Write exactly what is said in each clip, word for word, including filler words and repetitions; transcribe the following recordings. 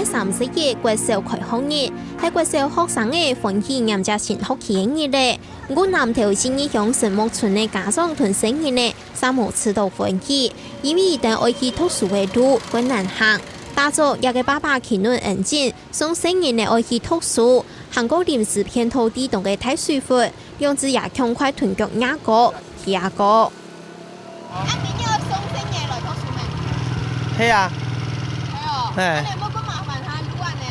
三十一國小開學日，係國小學生仔歡喜迎接新學期个日仔。毋過南投信義鄉神木村个家長同細人仔，嗄無試著歡喜，因為佢等愛去讀書个路較難行。打早，這个爸爸企等恁緊，送細人仔愛去讀書，行過臨時便道地動个大水窟，兩子爺趕快同腳擎過、擎過。 啊，你有送細人來讀書無？係啊。係哦。係。啊，你有無較麻煩佢路啊呢？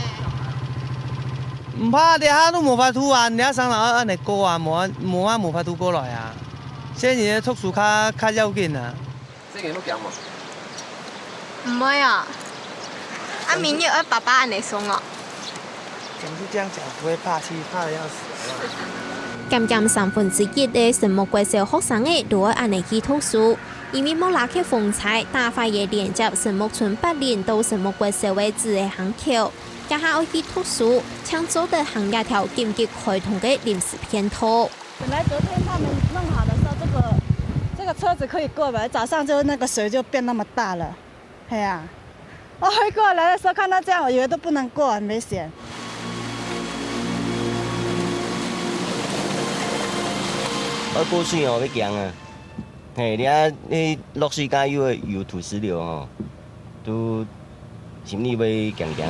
毋怕，這下都無法度啊，這下生人愛恁樣過啊，無啊，無啊，無法度過來啊。細人仔讀書較，較要緊啊。細人仔會驚無？毋會啊。啊，明日愛爸爸恁樣送哦。 總是這樣講，不會怕，其實怕得要死，好不好？漸漸三分之一个神木國小學生仔都愛恁樣去讀書，因為莫拉克風颱打壞个連接神木村八里到神木國小个紙仔巷口，這下愛去讀書，正做得行這條緊急開通个臨時便道。本來昨天他們弄好的時候，這個，這個車子可以過吧？早上就那個水就變那麼大了。 係啊，我回過來的時候看到這樣，我以為都不能過，很危險。愛過水哦，愛驚啊！嘿，你啊，你落水該又會有土石流吼，都心裡會驚驚的。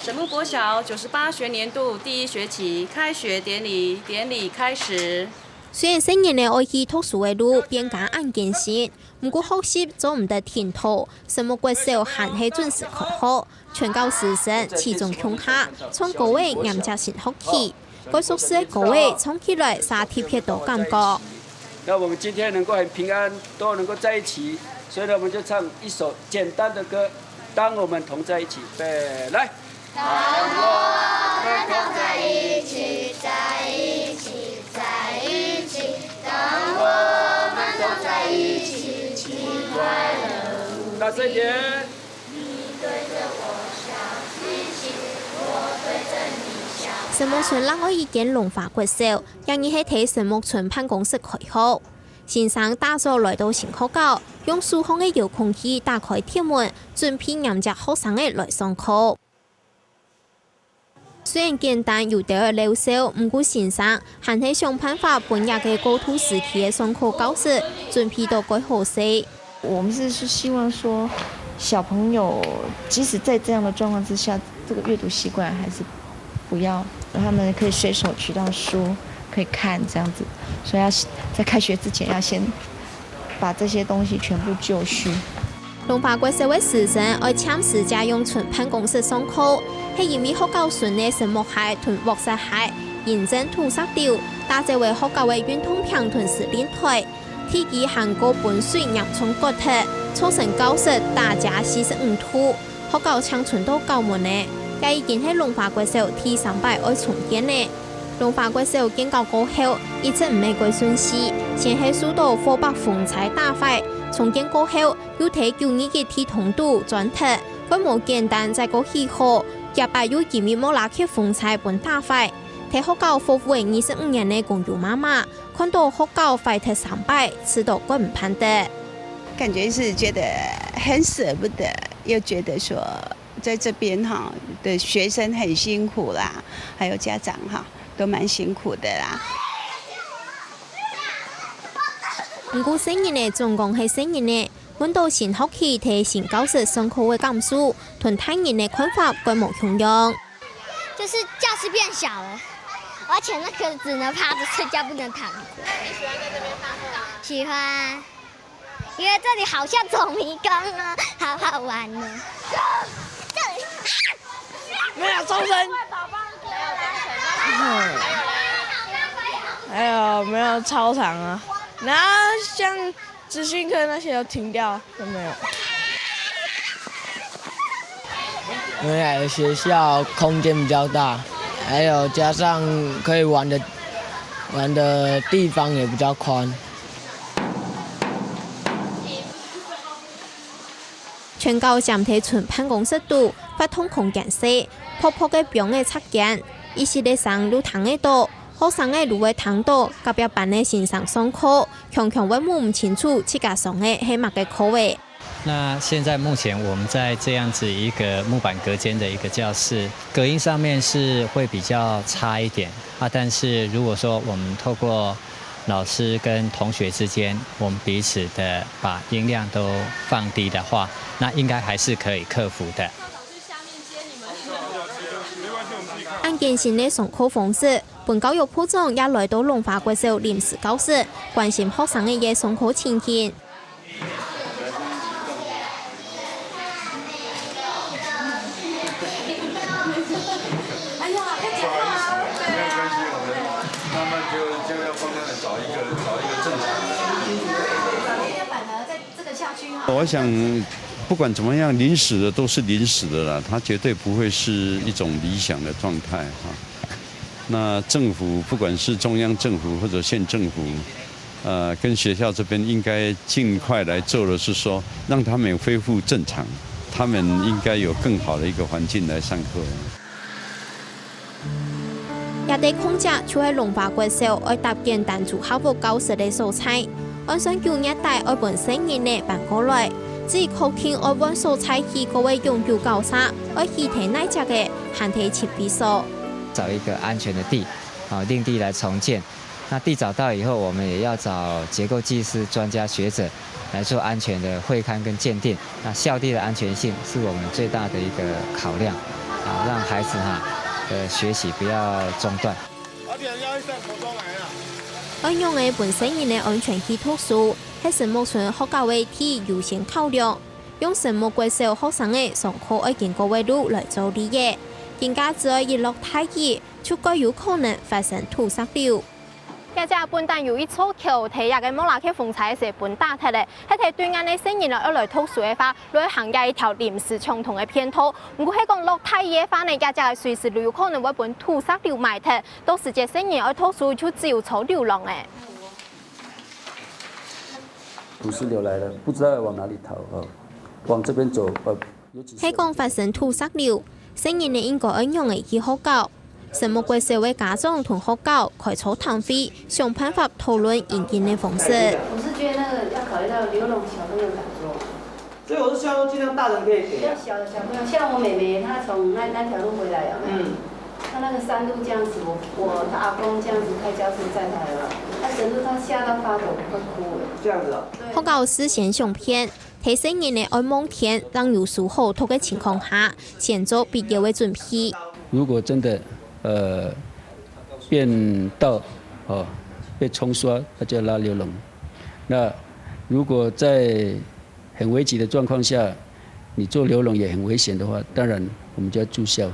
神木國小九十八學年度第一學期開學典禮，典禮開始。雖然細人仔愛去讀書个路變甲恁艱辛，毋過學習做毋得停拖，神木國小還係準時開學，全校師生齊心共下，唱歌仔迎接新學期。 該熟悉个歌仔唱起來嗄特別多感覺。那我們今天能夠很平安，都能夠在一起，所以呢，我們就唱一首簡單的歌，《當我們同在一起》，預備，來。當我們同在一起，在一起，在一起，當我們同在一起，盡快樂。大聲一點。 神木村另外一間龍華國小，也係在神木村辦公室開學。先生打早來到新學校，用手項个遙控器打開鐵門，準備迎接學生仔來上課。雖然簡單有兜仔漏笑，毋過先生 還係想辦法分這個過渡時期个上課教室準備到蓋好勢。我們是，是希望說，小朋友即使在這樣的狀況之下，這個閱讀習慣還是不要，讓他們可以隨手取到書，可以看這樣子。所以要在開學之前要先 把這些東西全部就緒。龍華國小个師生愛暫時借用村辦公室上課，係因為學校脣个神木鞋同鑊石鞋因為土石流，打走了學校个運動坪同司令台，地基還過分水嚴重割忒，造成教室打斜四十五度，學校正伸到校門了。這已經係龍華國小第三擺愛重建了。 龍華國小建校過後，一直毋係蓋順序，先係受到河北風災打壞，重建過後，又在九二一地動肚鑽忒，蓋無簡單再過起好，結果又因為莫拉克風災分打壞。在學校服務了二十五年个工友媽媽，看到學校壞忒三擺，試著蓋毋盼得。感覺是覺得很捨不得，又覺得說在這邊哈的學生很辛苦啦，還有家長哈， 都蠻辛苦的啦。毋過細人仔總講係細人仔，輪到新學期在新教室上課个感受，同大人个看法蓋無共樣。就是教室變小了，而且那個只能趴著睡覺，不能躺著。喜歡。 因為這裡好像走迷宮哦，好好玩哦。這裡，沒有招生。還有沒有操場啊？然後像資訊課那些都停掉，都沒有。因為學校空間比較大，還有加上可以玩的，玩的地方也比較寬。 全校佔在村辦公室肚，活動空間細，薄薄个枋仔隔間，一息仔聲就聽得著，學生仔就會聽著隔壁班个先生上課，強強會摸毋清楚自家上个係麼个課仔。那现在目前我们在这样子一个木板隔间的一个教室，隔音上面是会比较差一点啊，但是如果说我们透过老师跟同学之间，我们彼此的把音量都放低的话，那应该还是可以克服的。恁艱辛个上課方式，分教育部長也來到龍華國小臨時教室，關心學生个上課情形。哎呀，要讲话啊！没有关系，我们慢慢就就要帮他们找一个找一个正常的。反而再这个下去哈。我想，不管怎么样，临时的都是临时的啦，它绝对不会是一种理想的状态哈。那政府，不管是中央政府或者县政府，呃，跟学校这边应该尽快来做的是说，让他们恢复正常，他们应该有更好的一个环境来上课。這塊空間就係龍華國小愛搭建單組客屋教室个所在。按算九月底愛分細人仔搬過來，至於確定愛換所在起過个永久校舍，愛起在哪隻个，還在尋位所。找一个安全的地，啊，另地来重建。那地找到以后，我们也要找结构技师、专家学者来做安全的会勘跟鉴定。那校地的安全性是我们最大的一个考量，啊，让孩子哈的学习不要中断。愛仰仔分細人仔安全去讀書，係神木村學校个第一優先考量。用神木國小學生仔上課愛經過个路來做例仔，今下只愛一落大雨，就蓋有可能發生土石流。這隻本旦有一座橋，在這个莫拉克風災時分打忒了，係在對岸个細人仔愛來讀書个話，愛行這一條臨時暢通个便道。毋過係講落大雨个話呢，這隻个水勢有可能會分土石流埋忒，到時節細人愛讀書就只有坐流浪了。 土石流来了，不知道要往哪里逃啊，往这边走，呃，尤其是係講發生土石流，細人仔應該愛仰仔去學校？神木國小个家長同學校開座談會，想辦法討論應對个方式。我是觉得那个要考虑到流浪小朋友敢坐吗？所以我是希望说尽量大人可以陪啊。比较小的小朋友，像我妹妹，她从那那条路回来有没有？嗯。她那个山路这样子，我我她阿公这样子开轿车载她来了，她整路她吓到发抖，快哭了。这样子啊。學校事先想片，在細人仔愛望天正有書好讀个情況下，先做必要个準備。如果真的呃变道哦被冲刷，那就拉流笼。那如果在很危急的状况下，你做流笼也很危险的话，当然我们就要注销，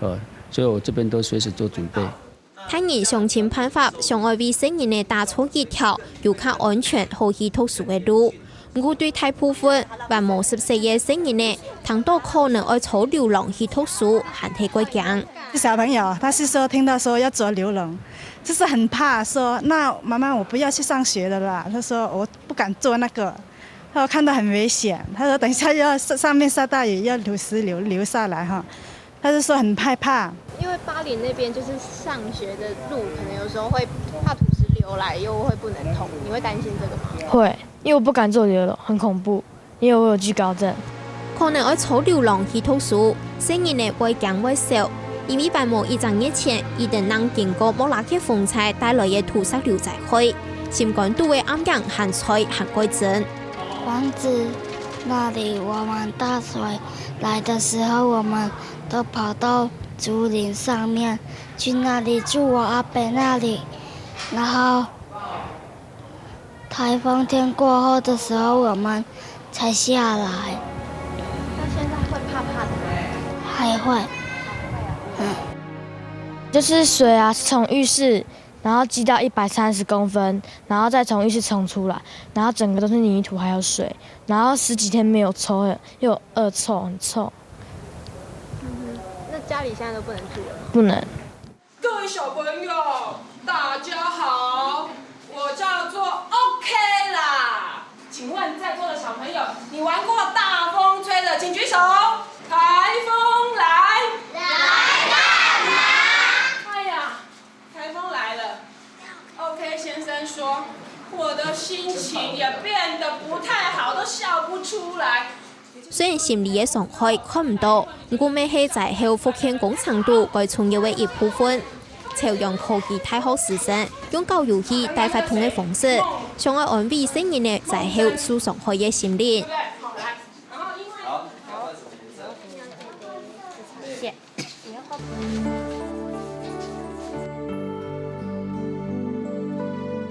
呃，所以我这边都随时做准备。大人想盡辦法，想愛為細人仔打造一條又較安全、好去讀書个路。毋過對大部分還無十歲个細人仔，聽到可能愛坐流浪去讀書，還係會驚。小朋友他是说听到说要坐流笼，就是很怕说，那妈妈我不要去上学了啦。他说我不敢坐那个，他说看到很危险，他说等一下又要上上面下大雨，要流石流流下来哈，他是说很害怕。因为巴黎那边就是上学的路，可能有时候会怕土石流来，又会不能通，你会担心这个吗？会，因为我不敢坐流笼，很恐怖，因为我有惧高症。可能愛坐流浪去讀書，細人仔會驚會愁，因為還無一隻月前，佢等正經過莫拉克風災帶來个土石流災害，心肝肚个暗影還在還過真。房子那里，我们大水来的时候，我们都跑到竹林上面去那里住我阿伯那里，然后台风天过后的时候，我们才下来。那现在会怕怕的吗？还会，嗯。就是水啊，从浴室，然后积到一百三十公分，然后再从浴室冲出来，然后整个都是泥土还有水，然后十几天没有抽了，又有恶臭，很臭。嗯哼，那家里现在都不能住了吗？不能。各位小朋友，大家好，我叫做 OK 啦。请问在座的小朋友，你玩过大风吹了，请举手。台风来，来干嘛？哎呀，台风来了。OK 先生说，我的心情也变得不太好，都笑不出来。雖然心理个傷害看毋到，毋過乜係災後復健過程中蓋重要个一部分。朝陽科技大學師生用搞遊戲帶活動个方式，想愛安慰細人仔災後受傷害个心靈。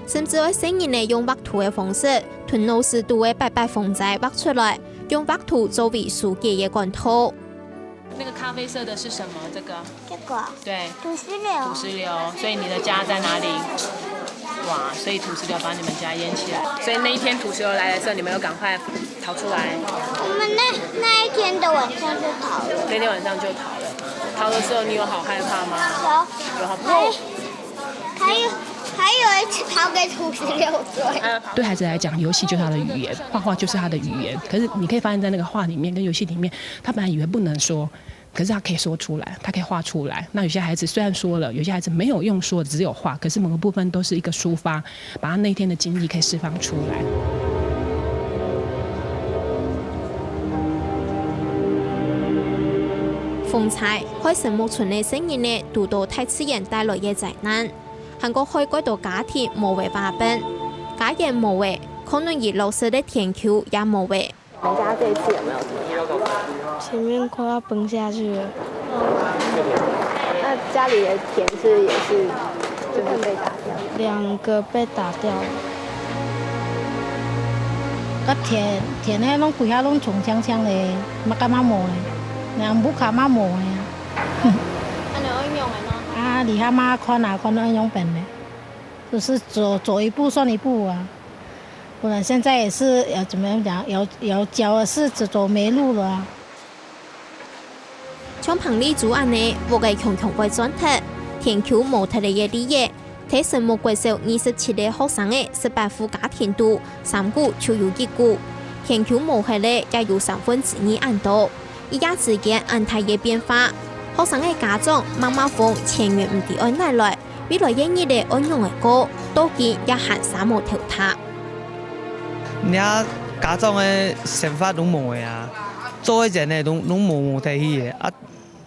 甚至愛細人仔用畫圖个方式，同老師堵个白白方塊畫出來，用畫圖作為疏解个管道。那個咖啡色的是什麼？這個？這個。對。土石流。土石流，所以你的家在哪裡？哇，所以土石流把你們家淹起來。所以那一天土石流來的時候，你們有趕快逃出來？我們那，那一天的晚上就逃了。那天晚上就逃了。逃的時候，你有好害怕嗎？有。有好，不過還，還有，還有一次跑給土石流追。對孩子來講，遊戲就是他的語言，畫畫就是他的語言。可是你可以發現，在那個畫裡面跟遊戲裡面，他本來以為不能說，可是他可以說出來，他可以畫出來。那有些孩子雖然說了，有些孩子沒有用說，只有畫，可是某個部分都是一個抒發，把他那天的經歷可以釋放出來。風災，害神木村个細人仔堵到大自然帶來个災難，還過害蓋多家庭無位打拚，家園無位，可能佢老實个田坵也無位。 你們家這一次有沒有怎麼樣？前面快要崩下去了。那家裡的田是也是就是被打掉？兩個被打掉了。啊田，田那攏規下攏衝嗆嗆咧，嘛敢嘛無咧，連屋下嘛無咧。啊你愛仰般呢？啊，你還嘛看啊，看愛仰般呢？就是走，走一步算一步啊。 不然現在也是要怎麼樣講，要，要腳是走，走沒路了啊。像彭麗珠恁呢，屋仔強強會轉忒，田坵無忒个个利益，在神木國小二十七个學生个十八戶家庭肚，三戶就有一戶，田坵無忒个也有三分之二恁多。一夜之間恁大个變化，學生个家長、媽媽風錢源毋知愛哪來， 未來个日仔愛仰仔過，到今也還儕無頭大。若家長个生活攏無个啊，做个錢呢，攏，攏無，無忒去个啊。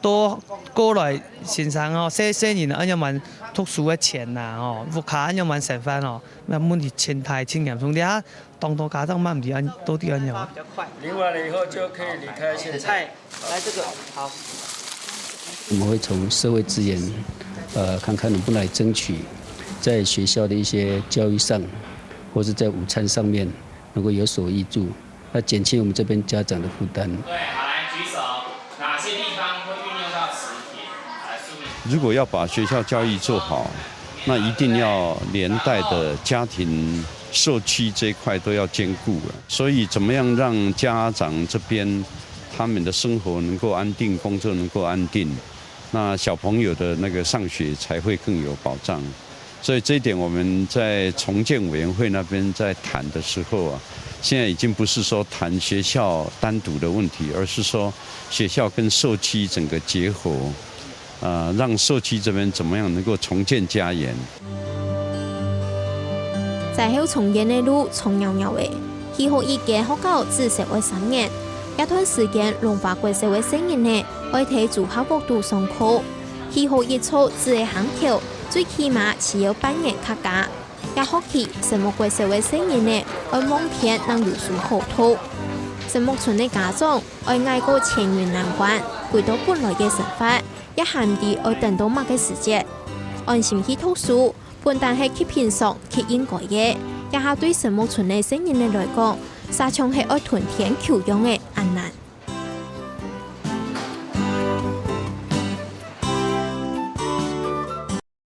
到過來先生吼，細，細人愛仰般讀書个錢吶，吼，屋下愛仰般生活吼，該問題真大，真嚴重。這下當多家長嘛毋知愛到底愛仰。淋完了以後就可以離開現場。 來這個，好。我們會從社會資源，呃，看看能不能來爭取，在學校的一些教育上，或是在午餐上面，能夠有所挹注，那減輕我們這邊家長的負擔。對，好，來舉手，哪些地方會運用到食品？來，樹立。如果要把學校教育做好，那一定要連帶的家庭、社區這一塊都要兼顧了。所以怎麼樣讓家長這邊 他們的生活能夠安定，工作能夠安定，那小朋友的那個上學才會更有保障。所以這一點我們在重建委員會那邊在談的時候啊，現在已經不是說談學校單獨的問題，而是說學校跟社區整個結合，呃，讓社區這邊怎麼樣能夠重建家園。 災後重建个路長裊裊仔，起好一間學校至少愛三年。這段時間，龍華國小个細人仔愛在竹下屋肚上課，起好一座紙个坑橋，最起碼需要半年較加。這學期，神木國小个細人仔愛望天正有書好讀。神木村个家長愛挨過千元難關，回到本來个生活，也還毋知愛等到麼个時節。安心去讀書， 本旦係佢平常佢應該个，這下對神木村个細人仔來講，煞像係愛吞天坵樣仔，